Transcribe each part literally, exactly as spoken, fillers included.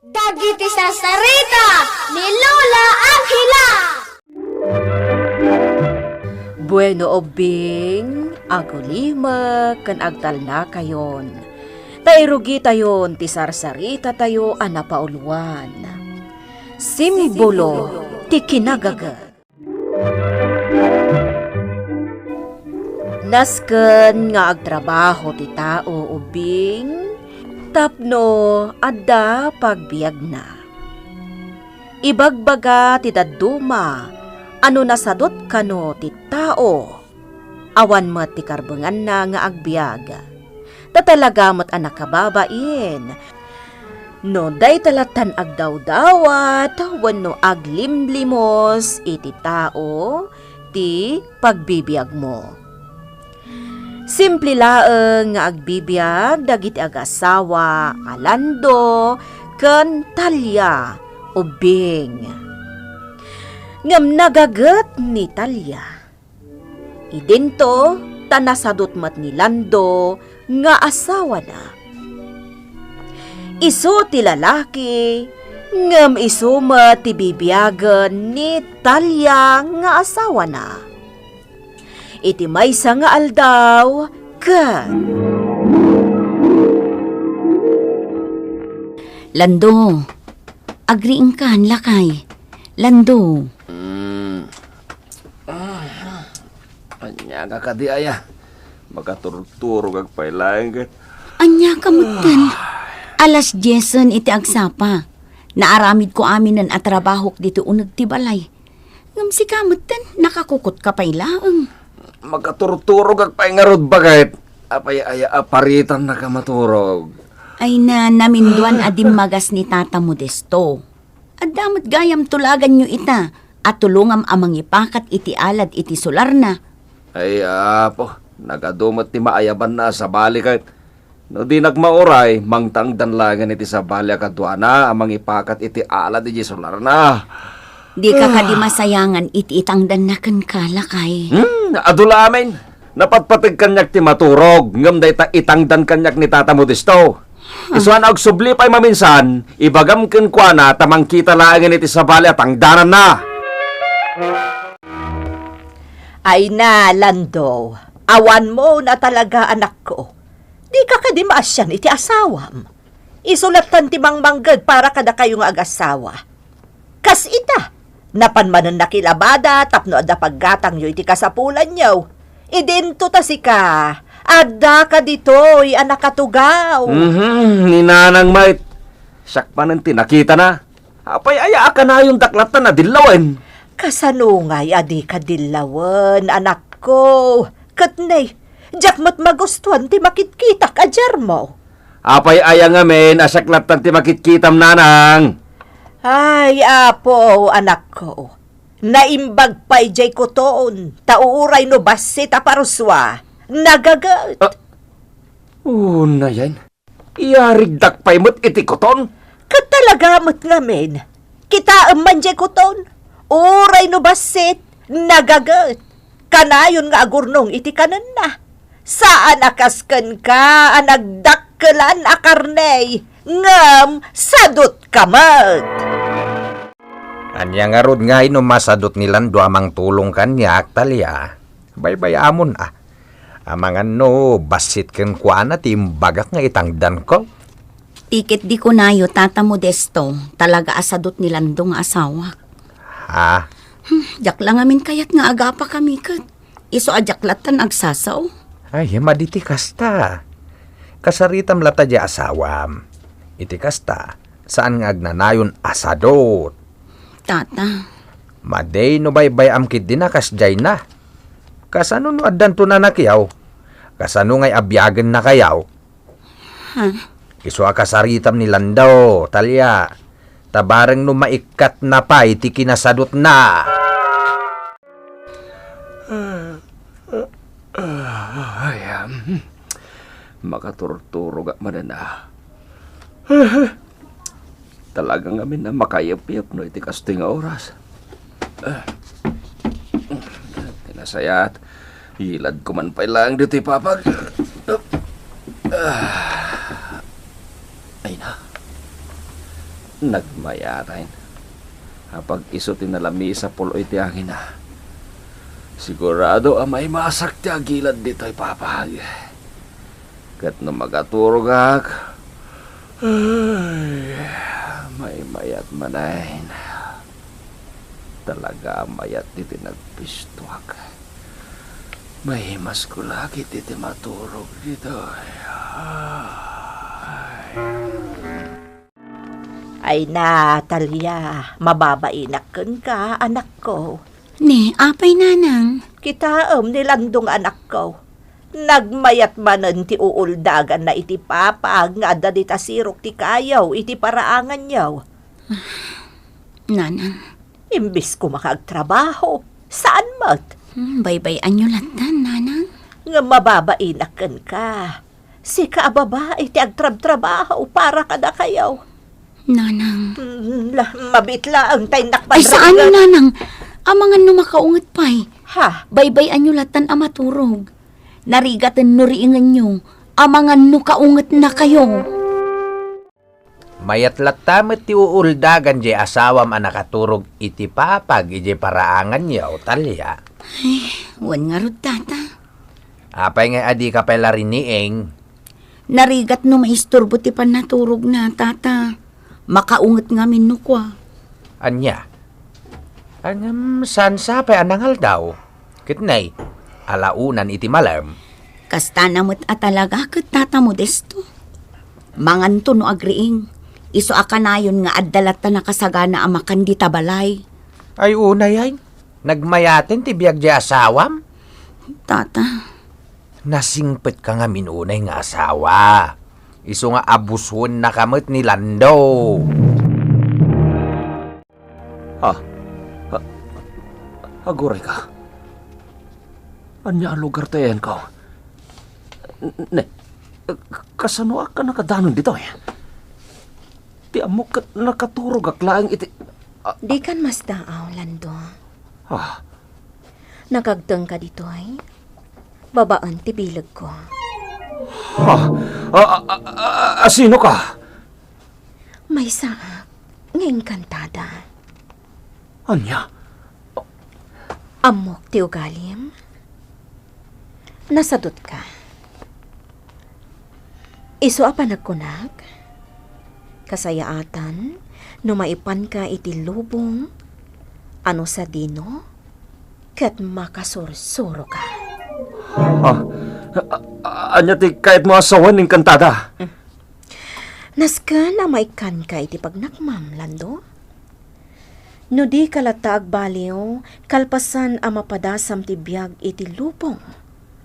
Dagiti sarsarita ni Lola Angela. Bueno, ubbing, agulimek ken agtalnakayon. Ta irugitayon ti sarsaritatayo a napauluan. Simbolo ti kinagaget. Nasken nga agtrabaho ti tao, ubbing, tapno adda pagbiagna. Ibagbaga ti dadduma a no nasadut kano ti tao, awan met ti karbenganna nga agbiag. Ta talaga met a nakababain no dayta lattan agdawdawat wenno aglimlimos iti tao ti pagbibiagmo. Simple laeng nga agbibiag dagiti agasawa a Lando ken Talia, ubbing. Ngem nagaget ni Talia. Idinto ta nasadut met ni Lando nga asawana. Isu ti lalaki, ngem isu met ti bibiagen ni Talia nga asawana. Iti maysa nga aldaw, ket Lando, agriingkan, lakay. Lando. Mm. Ah, ania ka kadi, aya? Makaturturogak pay laeng ket. Ania ka metten? Alas diesen iti agsapa. Naaramidko aminen a trabahok ditoy uneg ti balay. Ngem sika metten, nakakukotka pay laeng. Makaturturogak pay ngarud, baket. Apay aya a paritannaka maturog? Ay na, naminduan a dimmagas ni Tata Modesto. Adda met gayam tulaganyo ita, a tulongam a mangipakat iti alad iti solarna. Ay, Apo, nagadu met ti maayabanna a sabali ket no dinak mauray, mangtangdan laengen iti sabali a kaduana a mangipakat iti alad iti solarna. Dika kadi masayangan iti itangdanna kenka, lakay? Hmm, adu la amin. Napatpateg kaniak ti maturog, ngem dayta itangdan kaniak ni Tata Modesto. Isu a no agsubli pay maminsan, ibagam kenkuana ta mangkita laengen iti sabali a tangdananna. Ay na, Lando, awanmo na talaga, anakko. Dika kadi maasian iti asawam. Isu lattan ti mangmangged para kadakayo nga agasawa. Kas ita, napan manen nakilabada tapno adda paggatangyo iti kasapulanyo. Idinto ta sika, addaka ditoy a nakatugaw. Mhm, ni Nanang met. Siak manen ti nakitana. Apay aya a kanayondak lattan a dillawen? Kasano ngay a dika dillawen, anakko? Ket ne, diak met magustuan ti makitkitak a diarmo. Apay aya ngamin a siak lattan ti makitkitam, Nanang? Ay, Apo, anakko, naimbag pay diay kuton, ta uray no bassit a parusua, nagaget. Ah, unayen, iyarigdak pay met iti kuton? Ket talaga met ngamin, kitaem man diay kuton, uray no bassit, nagaget. Kanayon nga agurnong iti kanenna. Saan a kas kenka a nagdakkelan a karne, ngem sadutka met. Ania ngarud ngay no masadut ni Lando a mangtulong kaniak, Talia? Baybay-amon a. Amangan no bassit kenkuana ti imbagak nga itangdanko. Ti ket di kunayo, Tata Modesto, talaga a sadut ni Lando nga asawak. Ha? Hmm, diak la ngamin kayat nga agapakami ket. Isu a diak lattan agsasao. Ay, madi ti kasta. Kasaritam latta diay asawam. Iti kasta, saan nga agnanayon a sadut. Tata. Madi no baybay-am ketdin a kasdiayna. Kasano no addanto nanakyaw? Kasano ngay a biagennakayaw? Ha? Isu a kasaritam ni Lando, Talia. Ta bareng no maikkatna pay ti kinasadutna. Ay, am, makaturturogak manen a. Talaga ngamin a makayepyep no iti kastoy nga oras. Ah. Ti nasayaat, iladko man pay laeng ditoy papag. Ah. Ay na. Nagmayaten. Apag isu ti nalamisa pulo iti angina. Sigurado a maimasak ti agilad ditoy papag. Ket no magaturogak, ay, maimayat manen. Talaga a mayat ti tinagpistoak. Maimasko la ket iti maturog ditoy. Ay. Ay, Natalia, mababainak kenka, anakko. Ne, apay, nanang? Kitaem ni Landong, anakko. Nagmayat manen ti uuldaganna iti papag nga adda dita sirok ti kayo iti paraanganyo. Nanang. Imbes koma nga agtrabaho, saan met? Hmm, baybay-anyo lattan, nanang. Nga mababainak kenka. Sika a babai ti agtrabtrabaho para kadakayo. Nanang. Hmm, la, mabiit laeng ta innak. Ay, saan, nanang? Amangan no makaunget pay. Ha? Baybay-anyo lattan a maturog. Narigaten no riingenyo. Amangan no kaungetnakayo. Mayat latta met ti uuldagan jay asawam a nakaturog iti papag idiay paraanganyo, Talia. Ay, wen ngarud, tata. Apay nga adika pay la riniing? Narigat no maisturbo ti pannaturogna, tata. Makaunget ngamin no kua. Ania? Ngem saan sa pay a nangaldaw? Ket nay, alaonan iti malem. Kastana met a talaga ket, Tata Modesto. Manganto no agriing, isu a kanayon nga adda latta nakasagana a makan dita balay. Ay, unay ay, nagmayaten ti biag jay asawam? Tata. Nasingpetka ngamin unay nga asawa. Isu nga abusennaka met ni Lando. Ah, ah, aguray ka. Ania a lugar ti ayanko? N-, ne, kasanoak a nakadanon ditoy? Ti ammok ket nakaturogak laeng iti, ah, Dikan masdaaw, Lando. Ah. Nakagtengka ditoy, babaen ti bilegko. Ah, ah, ah, ah, ah, sino ka? Maysaak nga engkantada. Ania? Ammok ti ugalim. Nasadutka. Isu a panagkunak, kasayaatan no maipanka iti lubong a no sadino ket makasursuroka. Ah, a-, a-, ania ti kayatmo a sawen, engkantada? Nasken a maikkanka iti pagnakmam, Lando. No dika latta agbaliw, kalpasan a mapadasam ti biag iti lubong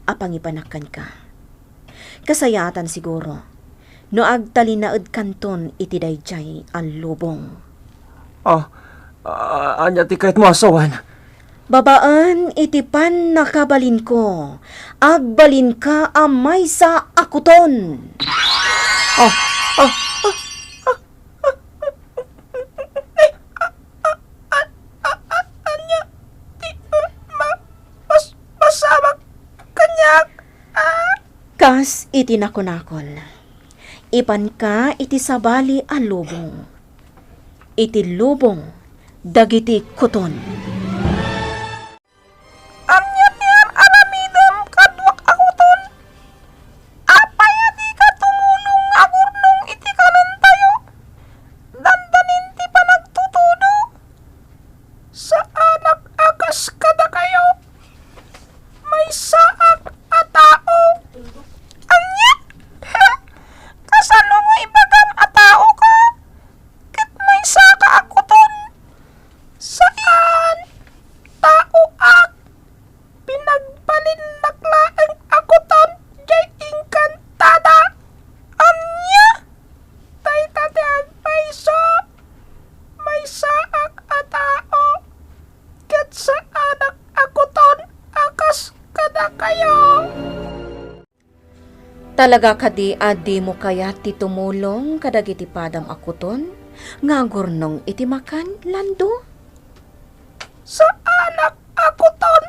a pangibanak kenka. Kasayaatan siguro no agtalinaedkanton iti daydiay a lubong. Ah, ah, ania ti kayatmo a sawen? Babaen iti pannakabalinko, agbalinka a maysa a kuton. Ah, ah, ah, ah, ah, ah, ah, ania ti, ah, ma-, mas-, masamak kaniak? Ah. Kas iti nakunakon, ipanka iti sabali a lubong. Iti lubong dagiti kuton. Ania ti ar-aramidem kaduak a kuton? Apay a dika tumulong nga agurnong iti kanentayo? Dandanin ti panagtutudo. Saanak a kas kadakayo. Maysaak a tao. Ania? Kasano nga ibagam a tao ka? Ket maysaka a kuton? Saan, taoak. Pinagbalinnak laeng a kuton jay engkantada. Ania? Dayta ti agpayso. Maysaak a tao, ket saanak a kuton a kas kadakayo. Talaga kadi a dimo kayat ti tumulong kadagiti padam a kuton nga agurnong iti makan, Lando? Saanak a kuton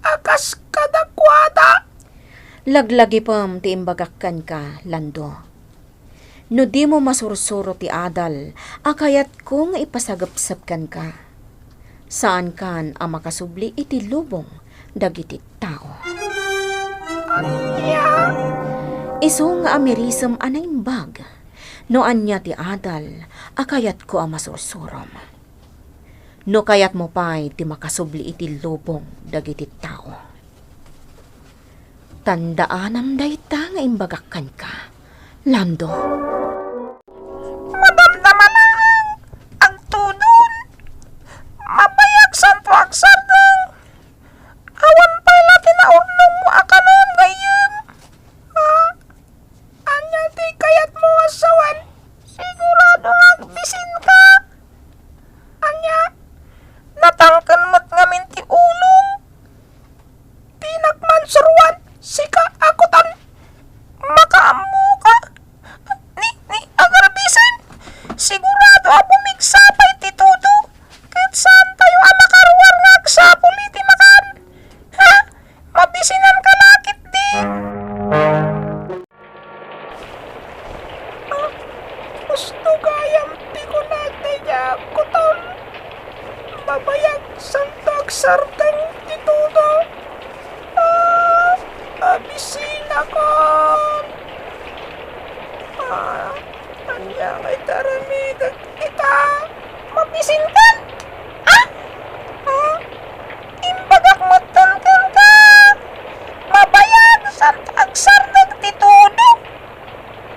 a kas kadakuada. Laglagipem ti imbagak kenka, Lando. No dimo masursuro ti adal a kayatko nga ipasagepsep kenka, saankan a makasubli iti lubong dagiti tao. Ania? Isu nga amirisem a naimbag no ania ti adal a kayatko a masursurom. No kayatmo pay ti makasubli iti lubong dagiti tao. Tandaanam dayta nga imbagak kenka, Lando. Madamdama laeng, agtudon. Mabayag santo agsardeng. Awan pay la ti naurnongmo a kanem gayyem. Ah, ania ti kayatmo a sawen? Sigurado nga agbisinka. Ania, natangken met ngamin ti ulom. Dinak man suruan, sika a kutan. Makaammoka. Ni, ni, agarbisen. Sigurado a bumigsa pay ti tudo. Ket saantayo a makaruar nga agsapul iti makan. Ha? Mabisinanka la ketdi. Ah, gusto gayam ti kunak daydiay a kuton. Mabayag santo agsardeng ti tudo. Ah, abisinakon. Ah, ania ngay ti aramidek ita? Mabisinkan? Ah? Ah? Imbagak metten kenka. Mabayag santo agsardeng ti tudo.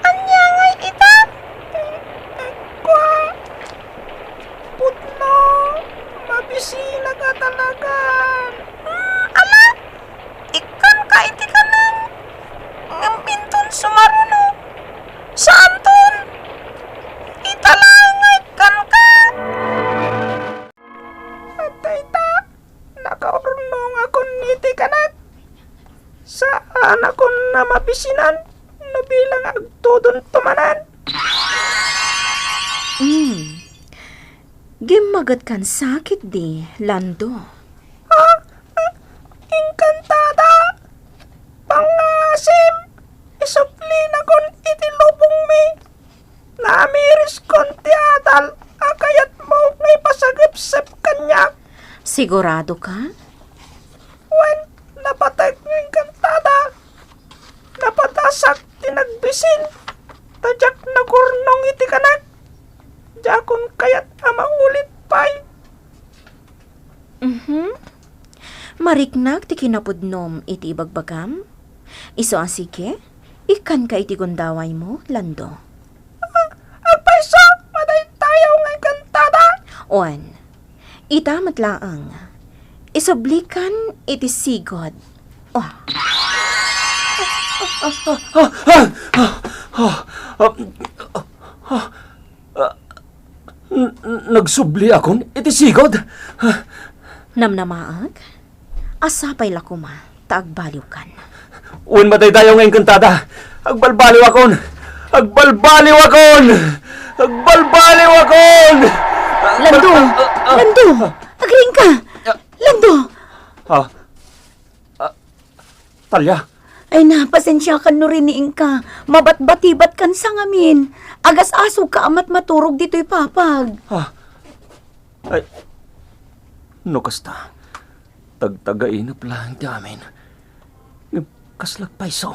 Ania ngay ita? Kua, pudno, mabisinaka talagan. Hmm, ala, ikkanka iti kanem. Ngem inton sumaruno, saanton. Ita laeng nga ikkanka. Dayta, nakaurnongakon iti kanak. Saanakon a mabisinan no bilang agtudonto manen. Hmm. Gimmagetkan sa ketdi, Lando. Ah, ah, engkantada. Pangngasim, isublinakon iti lubongmi. Namiriskon ti adal a kayatmo nga ipasagepsep kaniak. Siguradoka? Wen, napatek nga engkantada. Napadasak ti nagbisin, ta diak nagurnong iti kanak. Diakon kayat a maulit pay. Mhm. Mariknak ti kinapudnom iti ibagbagam. Isu a sige, ikkanka iti gundawaymo, Lando. Ah, agpayso, madaydayaw nga engkantada. Wen, ita met laeng. Isublikan iti sigod. Oh. Ah, ah, ah, ah, ah, ah, ah, ah, ah, n-, n-, nagsubliakon iti sigod. Namnamaek? Asa pay la koma ta agbaliwkan? Wen, madaydayaw nga engkantada. Agbalbaliwakon! Agbalbaliwakon! Agbalbaliwakon! Lando! Ah, ah, ah. Lando! Agriingka! Ah. Lando! Ah. Ah. Talia? Ay na, pasensiakan no riniingka. Mabatbatibatkan sa ngamin. Agas-asogka a matmaturog ditoy papag. Ah. Ay, no kasta, tagtagainep laeng ti amin. Ngem kasla agpayso?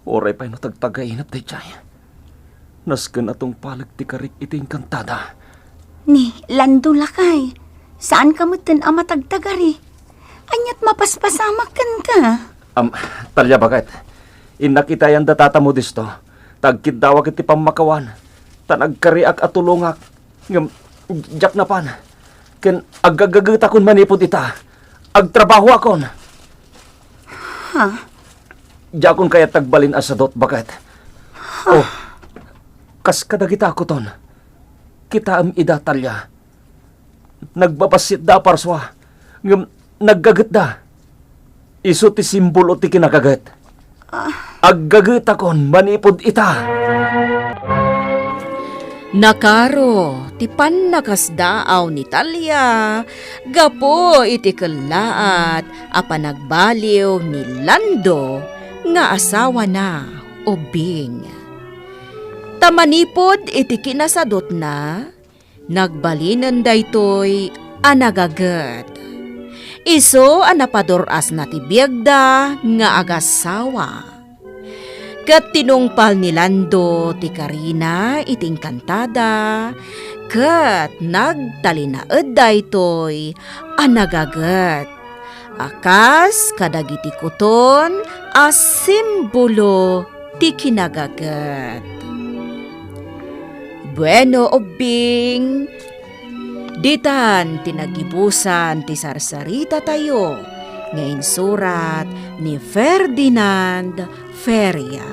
Uray pay no tagtagainep daydiay, nasken a tungpaleg ti karik iti engkantada. Ni Lando lakay, saanka metten a matagtagari. Ania't mapaspasamak kenka? Am, Talia baket, innak iti ayan da tatamo disto, ta agkiddawak iti pammakawan, tan agkariak a tulongak. Ngem, diak napan. Ken agagagetakon manipud ita. Agtrabahoakon. Ha? Diakon kayat agbalin a sadut, baket. Ha? Oh, kas kadagita a kuton. Kitaem ida, Talia. Nagbabassitda a parsua. Ngem, naggagetda. Isu ti simbolo ti kinagaget. Ah. Aggagetakon manipud ita. Nakaro ti pannakasdaaw ni Talia gapu iti kellaat a panagbaliw ni Lando nga asawana, Ubing. Ta manipud iti kinasadutna, nagbalinen daytoy a nagaget. Isu a napadur-asna ti biagda nga agasawa. Ket tinungpal ni Lando ti karina iti inkantada, ket nagtalinaed daytoy a nagaget a kas kadagiti kuton a simbolo ti kinagaget. Bueno, ubbing, ditan ti nagibusan ti sarsaritatayo nga insurat ni Ferdinand Feria.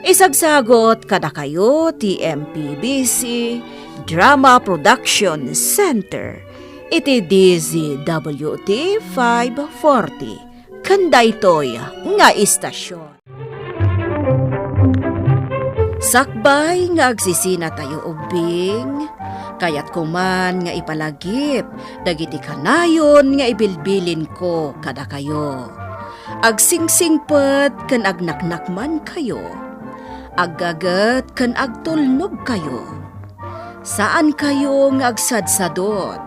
Isagsagut kadakayo ti M P B C Drama Production Center iti D Z W T five forty ken daytoy nga istasion. Sakbay nga agsisinatayo ubbing, kayatko man nga ipalagip dagiti kanayon nga ibilbilinko kadakayo. Agsingsingpet ken agnaknakmankayo. Aggaget ken agtulnogkayo. Saankayo nga agsadsadut.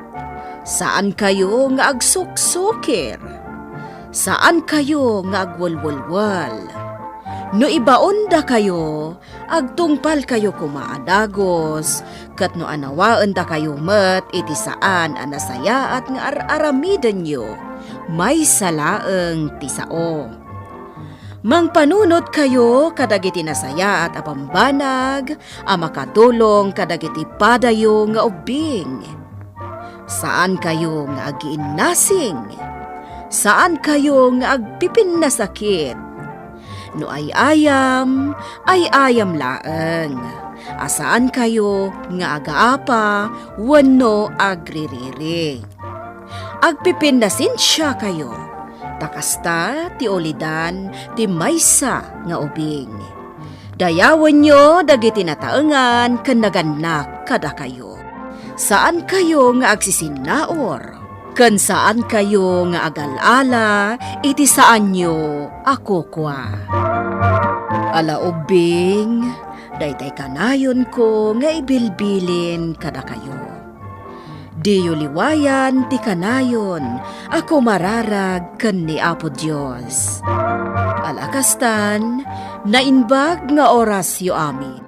Saankayo nga agsuksukir. Saankayo nga agwelwelwel. No ibaondakayo, agtungpalkayo koma a dagus, ket no anawaendakayo met iti saan a nasayaat nga ar-aramidenyo, maysa laeng ti sao. Mangpanunotkayo kadagiti nasayaat a bambanag a makatulong kadagiti padayo nga ubbing. Saankayo nga agiinnasing. Saankayo nga agpipinnasakit. No ay-ayam, ay-ayam laeng. A saankayo nga agaapa wenno agririri. Agpipinnasensiakayo, ta kasta ti ulidan ti maysa nga ubing. Dayawenyo dagiti nataengan ken nagannak kadakayo. Saankayo nga agsisinnaur, ken saankayo nga agal-ala iti saanyo a kukua. Ala ubbing, daytay kanayonko nga ibilbilin kadakayo. Diyo liwayan ti kanayon a kumararag ken ni Apo Dios. Ala kastan, naimbag nga orasyo amin.